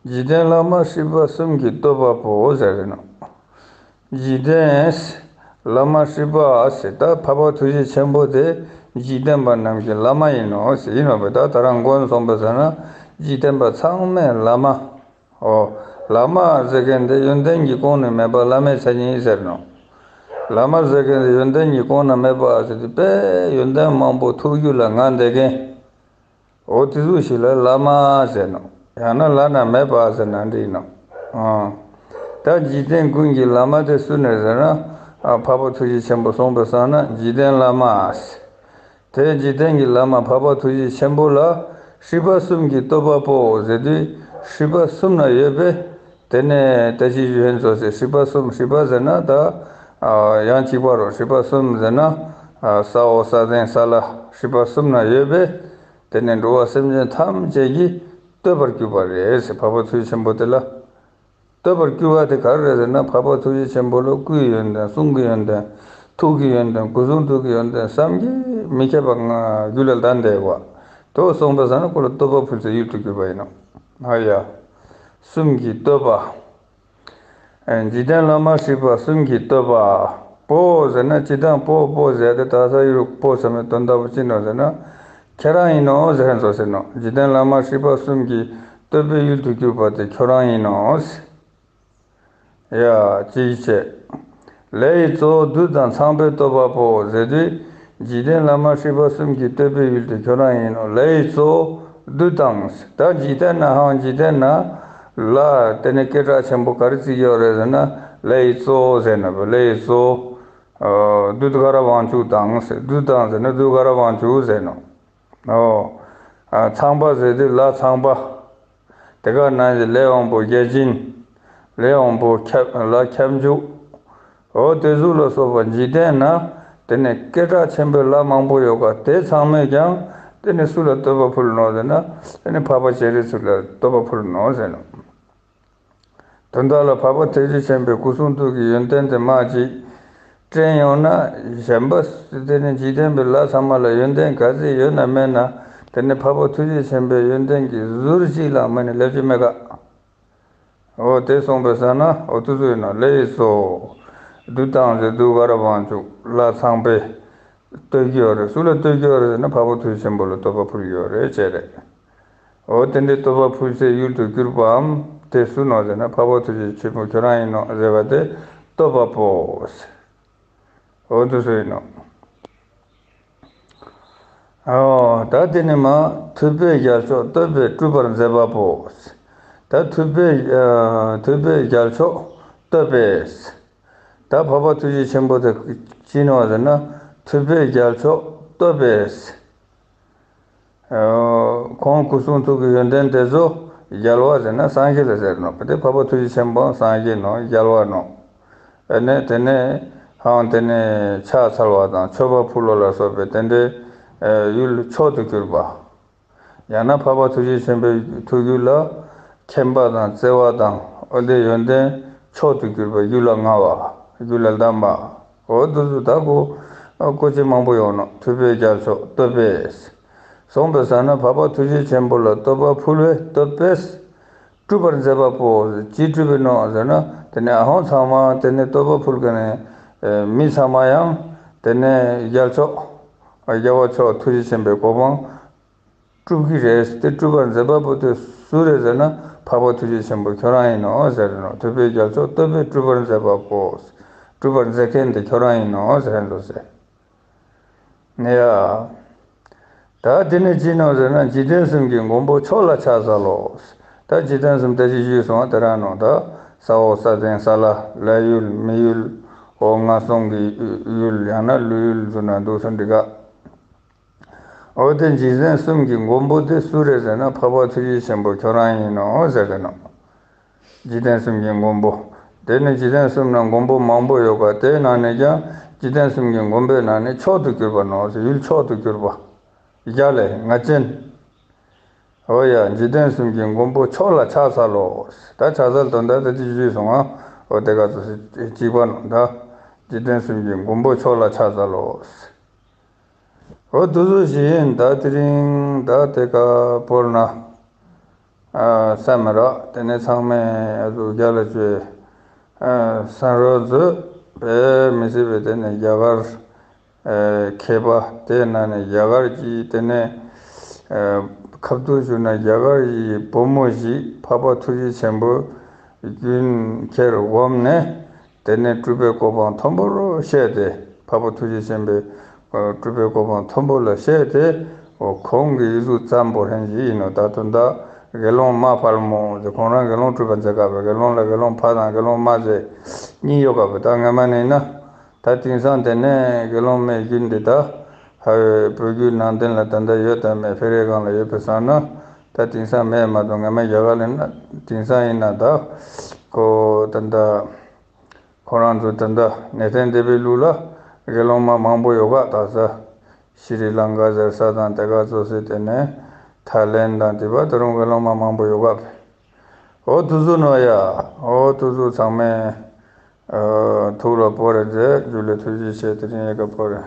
འཇིག་རྟེན་བླ་མ་སྲིད་པ་གསུམ་གྱི་བསྟོད་པ་པོ་ཟེར་རེ་ནོ། འཇིག་རྟེན་བླ་མ་སྲིད་པ་ཟེར་ད་འཕགས་པ་ཐུགས་རྗེ་ཆེན་པོ་དེ་འཇིག་རྟེན་པ་རྣམས་ཀྱི་བླ་མ་ཡིན་ནོ་ཟེར་ཡིན་ནོ་བེ། ད་ད་རང་མགོན་སོང་པ་ཟེར་ན་འཇིག་རྟེན་པ་ཚང་མའི་བླ་མ། ཨོ། བླ་མ་ཟེར་མཁན་དེ་ཡོན་ཏན་གྱི་ཁོངས་ནས་མེད་པ་བླ་མའི་མཚན་ཉིད་ཟེར་ནོ། བླ་མ་ཟེར་མཁན་དེ་ཡོན་ཏན་གྱི་ཁོངས་ན་མེད་པ་ཟེར་དུས་དཔེ་ཡོན་ཏན་མང་པོ་ཐུགས་རྒྱུད་ལ་མངའ་བསྡད་མཁན། ཨོ་དེ་ཚོ་ཞིག་ལ་བླ་མ་ཟེར་ནོ། ཡང་ན་བླ་ན་མེད་པ་ཟེར་ན་འགྲིག་ནོ། ཨང་། ད་འཇིག་རྟེན་ཀུན་གྱི་བླ་མ་དེ་སུ་ནས་ཟེར་ན། ཨ་འཕགས་པ་ཐུགས་རྗེ་ཆེན་པོ་གསུངས་པའི་སང་ན་འཇིག་རྟེན་བླ་མ་ཟེར། དེ་འཇིག་རྟེན་གྱི་བླ་མ་འཕགས་པ་ཐུགས་རྗེ་ཆེན་པོ་ལ་སྲིད་པ་གསུམ་གྱི་བསྟོད་པ་པོ་ཟེར་དུས་སྲིད་པ་གསུམ་ན་ཡོད་པས། དེ་ནས་ད་ཅི་ཞུ་ཧན་ཚོ་ཟེར་སྲིད་པ་གསུམ་སྲིད་པ་ཟེར་ན་ད་ཡང་གཅིག་པ་རོ། སྲིད་པ་གསུམ་ཟེར་ན་ས་འོག་ས་སྟེང་ས་བླ་སྲིད་པ་གསུམ་ན་ཡོད་པས། དེ་ནས་འགྲོ་བ་སེམས་ཅན་ཐམས་ཅད་ཀྱིས་བསྟོད་པར་གྱུར་པ་རེད་ཟེར་འཕགས་པ་ཐུགས་རྗེ་ཆེན་པོ་དེ་ལ། བསྟོད་པར་བསྐུལ་བ་དེ་ག་རེ་རེད་ཟེར་ན། འཕགས་པ་ཐུགས་རྗེ་ཆེན་པོ་ལ་སྐུའི་ཡོན་ཏན། གསུང་གི་ཡོན་ཏན། ཐུགས་ཀྱི་ཡོན་ཏན། སྐུ་གསུང་ཐུགས་ཀྱི་ཡོན་ཏན་བསམ་གྱིས་མི་ཁྱབ་པ་ང་རྒྱུད་ལ་བདག་འདས་པ། དེ་གསུངས་པ་ཟེར་ན་ཁོ་ལ་བསྟོད་པ་ཕུལ་སའི་ཡུལ་དུ་གྱུར་པ་ཡིན་ནོ། ཨ་ཡ། གསུམ་གྱི་བསྟོད་པ། ཨེ། འཇིག་རྟེན་བླ་མ་སྲིད་པ་གསུམ་གྱི་བསྟོད་པ་པོ་ཟེར་ན། སྤྱིར་བཏང་པོ་པོ་ཟེར་ཏེ་ད་ས་ཡུལ་པོ་ཟེར་མི་དོན་དག་པོ་ཅི་ནོ་ཟེར་ན། ཁྱེད་རང་ཡིན་ནོ་ཟེར་མཁན་ཚོ་ཟེར་ནོ། འཇིག་རྟེན་བླ་མ་སྲིད་པ་གསུམ་གྱི་བསྟོད་པའི་ཡུལ་དུ་གྱུར་པ་དེ་ཁྱོད་རང་ཡིན་ནོ་ཟེར། ཡ། ཅིའི་ཕྱིར། ལས་ཡི་གཙོ་བོ་བདུད་དང་ཚངས་པའི་བསྟོད་པ་པོ་ཟེར་དུས། འཇིག་རྟེན་བླ་མ་སྲིད་པ་གསུམ་གྱི་བསྟོད་པའི་ཡུལ་དེ་ཁྱོད་རང་ཡིན་ནོ། ལས་ཡི་གཙོ་བོ་བདུད་དང་། ད་འཇིག་རྟེན་ན་ཧང་འཇིག་རྟེན་ན་ལ་དེ་ནི་སྐད་གྲགས་ཆེན་པོ་ག་རེ་བརྩི་གི་ཡོད་རེད་ཟེར་ན། ལས་ཡི་གཙོ་བོ་ཟེར་ནོ། ལས་ཡི་གཙོ་བོ། ཨ། བདུད་དགའ་རབ་དབང་ཕྱུག་དང་ཟེར། བདུད་དང་ཟེར་ན་བདུད་དགའ་རབ་དབང་ཕྱུག་ཟེར་ནོ། ཨོ། ཨ། ཚངས་པ་ཟེར་དུས་ལྷ་ཚངས་པ། དེ་ག་ནང་བཞིན་ལས་དབང་པོ་བརྒྱ་བྱིན། ལས་དབང་པོ་ཁྱབ་ལྷ་ཁྱབ་འཇུག་འོ་དེ་ཚོ་ལ་སོགས་པ་འཇིག་རྟེན་ན་དེ་ནི་སྐད་གྲགས་ཆེན་པོའི་ལྷ་མང་པོ་ཡོད་ཀ། དེ་ཚང་མས་ཀྱང་དེ་ནི་སུ་ལ་བསྟོད་པ་ཕུལ་ནོ་ཟེར་ན། དེ་ནི་འཕགས་པ་སྤྱན་རས་གཟིགས་ལ་བསྟོད་པ་ཕུལ་ནོ་ཟེར་ནོ། དོན་དག་ལ་འཕགས་པ་ཐུགས་རྗེ་ཆེན་པོའི་སྐུ་གསུང་ཐུགས་ཀྱི་ཡོན་ཏན་དེ་མར་ཅིག་དྲན་ཡོང་ན། གཞན་པ་དེ་ནི་འཇིག་རྟེན་པའི་ལྷ་ཚང་མ་ལ་ཡོན་ཏན་ག་ཚད་ཡོད་ན་མེད་ན། དེ་ནི་འཕགས་པ་ཐུགས་རྗེ་ཆེན་པོའི་ཡོན་ཏན་གྱི་ཟུར་གཅིག་ལའང་མ་ནི་སླེབས་ཀྱི་མེད་ཀ། འོ་དེ་གསུངས་པའི་ས་ན་འོ་དུ་ཚོད་ཡིན་ནོ། ལས་ཡི་གཙོ་བོ་བདུད་དང་ཟེར། བདུད་དགའ་རབ་དབང་ཕྱུག་ལྷ་ཚངས་པས་བསྟོད་ཀྱི་ཡོད་རེད། སུ་ལ་བསྟོད་ཀྱི་ཡོད་རེད་ཟེར་ན། འཕགས་པ་ཐུགས་རྗེ་ཆེན་པོ་ལ་བསྟོད་པ་ཕུལ་གྱི་ཡོད་རེད་ཅེས་རེད། འོ་དེ་འདྲའི་བསྟོད་པ་ཕུལ་སའི་ཡུལ་དུ་གྱུར་པའམ། དེ་སུ་ནོ་ཟེར་ན། འཕགས་པ་ཐུགས་རྗེ་ཆེན་པོ་ཁྱོད་རང་ཡིན་ནོ་ཟེར་བ་དེ་བསྟོད་པ་པོ་ཟེར། འོ་དེ་སུ་ཡིན་ནོ། ཨོ། ད་དེ་ནི་མ་ཐུབ་པས་རྒྱལ་མཆོག་བསྟོད་པས་སྤྲུལ་པར་མཛད་པ་པོ། ད་ཐུབ་པས་ཨ་ཐུབ་པས་རྒྱལ་མཆོག་བསྟོད་པས། ད་འཕགས་པ་ཐུགས་རྗེ་ཆེན་པོ་དེ་ཅི་ནོ་ཟེར་ན། ཐུབ་པས་རྒྱལ་མཆོག་བསྟོད་པས། ཨོ། ཁོང་སྐུ་གསུང་ཐུགས་ཀྱི་ཡོན་ཏན་དེ་ཚོ་རྒྱལ་བ་ཟེར་ན་སངས་རྒྱས་ལ་ཟེར་ནོ། དེ་འཕགས་པ་ཐུགས་རྗེ་ཆེན་པོའང་སངས་རྒྱས་ནོ། རྒྱལ་བ་ནོ། ཨ་ནི་དེ་ནས་ཧང་དེ་ནས་ཕྱག་འཚལ་བ་དང་མཆོད་པ་ཕུལ་བ་ལ་སོགས་པའི་དེ་འདྲའི་ཡུལ་མཆོག་ཏུ་གྱུར་པ། ཡང་ན་འཕགས་པ་ཐུགས་རྗེ་ཆེན་པོའི་ཐུགས་རྒྱུད་ལ་མཁྱེན་པ་དང་བརྩེ་བ་དང་། འོ་དེ་ཡོན་ཏན་མཆོག་ཏུ་གྱུར་པ། རྒྱུད་ལ་མངའ་བ། རྒྱུད་ལ་གདམས་པ། འོ་དེ་ཚོ་ད་གོ་གོ་ཆེ་མང་པོ་ཡོང་ནོ། ཐུབ་པས་རྒྱལ་མཆོག་བསྟོད་པས། གསུངས་པའི་ས་ན་འཕགས་པ་ཐུགས་རྗེ་ཆེན་པོ་ལ་བསྟོད་པ་ཕུལ་བས་བསྟོད་པས། སྤྲུལ་པར་མཛད་པ་པོ། ཅིས་སྤྲུལ་པའི་ནོ་ཟེར་ན། དེ་ནས་ཨ་ཧོང་ཚང་མ་དེ་ནས་བསྟོད་པ་ཕུལ་མཁན་ནི་མི་ཚང་མ་ཡང་དེ་ནས་རྒྱལ་མཆོག་རྒྱལ་བ་མཆོག་ཐུགས་རྗེ་ཆེན་པོའི་གོ་འཕང་སྤྲུལ་གྱི་རེད། དེ་སྤྲུལ་པར་མཛད་པ་པོ་དེ་སུ་རེད་ཟེར་ན། འཕགས་པ་ཐུགས་རྗེ་ཆེན་པོ་ཁྱོད་རང་ཡིན་ནོ་ཟེར་ནོ། ཐུབ་པས་རྒྱལ་མཆོག་བསྟོད་པས་སྤྲུལ་པར་མཛད་པ་པོ། སྤྲུལ་པར་མཛད་མཁན་དེ་ཁྱོད་རང་ཡིན་ནོ་ཟེར་འདུག་ཟེར། ནི་ཡ། ད་དེ་ནི་ཅི་ནོ་ཟེར་ན། འཇིག་རྟེན་གསུམ་གྱི་མགོན་པོ་མཆོག་ལ་ཕྱག་འཚལ་ལོ། ད་འཇིག་རྟེན་གསུམ་ད་ཅི་ཞུས་སོང་བ་དེ་རང་ནོ། ད་ས་འོག་ས་སྟེང་ས་བླ་ལྷ་ཡུལ་མི་ཡུལ། འོ་ངན་སོང་གི་ཡུལ། ཡང་ན་ལྷ་ཡུལ་ཟེར་ན་འདུག་སེ་འགྲིག་ག། འོ་དེ་འཇིག་རྟེན་གསུམ་གྱི་མགོན་པོ་དེ་སུ་རེད་ཟེར་ན། འཕགས་པ་ཐུགས་རྗེ་ཆེན་པོ་ཁྱོད་རང་ཡིན་ནོ་ཟེར་གི་ནོ། འཇིག་རྟེན་གསུམ་གྱི་མགོན་པོ། དེ་ནི་འཇིག་རྟེན་གསུམ་ན་མགོན་པོ་མང་པོ་ཡོད་པ། དེའི་ནང་ནས་ཀྱང་འཇིག་རྟེན་གསུམ་གྱི་མགོན་པོའི་ནང་ནས་མཆོག་ཏུ་གྱུར་པ་ནོ། ཡུལ་མཆོག་ཏུ་གྱུར་པ། རྒྱལ་ལས་ང་ཅན། འོ་ཡ། འཇིག་རྟེན་གསུམ་གྱི་མགོན་པོ་མཆོག་ལ་ཕྱག་འཚལ་ལོ། ད་ཕྱག་འཚལ་དོན་དག་དེ་ཅི་ཞུས་སོང་ང་། འོ་དེ་ག་ཚོད་གཅིག་པ་ནོ། ད་འཇིག་རྟེན་གསུམ་གྱི་མགོན་པོ་མཆོག་ལ་ཕྱག་འཚལ་ལོ། འོ་དུ་སུ་ཞིག་ཡིན། ད་དེ་རིང་ད་དེ་ག་བོར་ན། ཨ་ས་མི་རག་དེ་ནས་ཚང་མས་ཨ་ཟུག་རྒྱ་ལ་བཅོས། ཨ་ས་རོ་མཛོད་པས་མི་སྲིད་པའི་དེ་ནས་རྒྱ་གར་ཨ་མཁས་པ། དེ་ནང་ནས་རྒྱ་གར་གྱི་དེ་ནས་ཨ་ཁབ་ཏུ་བཞུགས་ན་རྒྱ་གར་གྱི་བུ་མོ་ཞིག་འཕགས་པ་ཐུགས་རྗེ་ཆེན་པོ་རྒྱུན་ཁྱེར་འོངས་ནས། དེ་ནས་སྤྲུལ་པའི་གོ་འཕང་མཐོན་པོར་བཤད་དེ། འཕགས་པ་ཐུགས་རྗེ་ཆེན་པོའི་སྤྲུལ་པའི་གོ་འཕང་མཐོན་པོ་ལ་བཤད་དེ། འོ་ཁོང་གི་ཡིག་གཟུགས་བརྩམས་པོ་ཧན་ཞིག་ཡིན་ནོ། ད་དུང་ད་དགེ་སློང་མ་ཕལ་མོ་དེ་ཁོང་རང་དགེ་སློང་སྤྲུལ་པ་མཛད་དཀའ་བའི་དགེ་སློང་ལ་དགེ་སློང་ཕ་དང་དགེ་སློང་མ་ཟེར་གཉིས་ཡོད་དཀའ་བའི། ད་སྔ་མ་ནས་ཡིན་ན། ད་དེང་སང་དེ་ནས་དགེ་སློང་མའི་རྒྱུན་འདི་ད་ཧ་བའི་བོད་བརྒྱུད་ནང་བསྟན་ལ་ད་ལྟ་ཡོད་དམ་མེད། ཕེ་རེ་སྒང་ལ་ཡོད་པའི་ས་ན། ད་དེང་སང་མེད་མ་གཏོགས། སྔ་མ་རྒྱ་གར་ལ་ཡིན་ན། དེང་སང་ཡིན་ན་ད་ཁོ་ད་ད། ཁོ་རང་ཚོ་ད་ལྟ་གནས་བརྟན་སྡེ་པའི་ལུགས་ལ་དགེ་སློང་མ་མང་པོ་ཡོད་ག། ད་ས་ཤྲི་ལང་ཀ་ཟེར་ས་དང་དེ་ག་ཚོ་ཟེར། དེ་ནས་ཐའི་ལེན་དང་དེ་བ་ད་རུང་དགེ་སློང་མ་མང་པོ་ཡོད་ག། ཨོ་ཐུགས་གཟུགས་ནོ་ཡ། ཨོ་ཐུགས་གཟུགས། ཚང་མས་ཨ་ཐུགས་ལ་བོར་རེ་མཛད། རྒྱུ་ལས་ཐུགས་རྗེ་ཆེ། དེ་རིང་ཡེ་ག་བོར་རེ།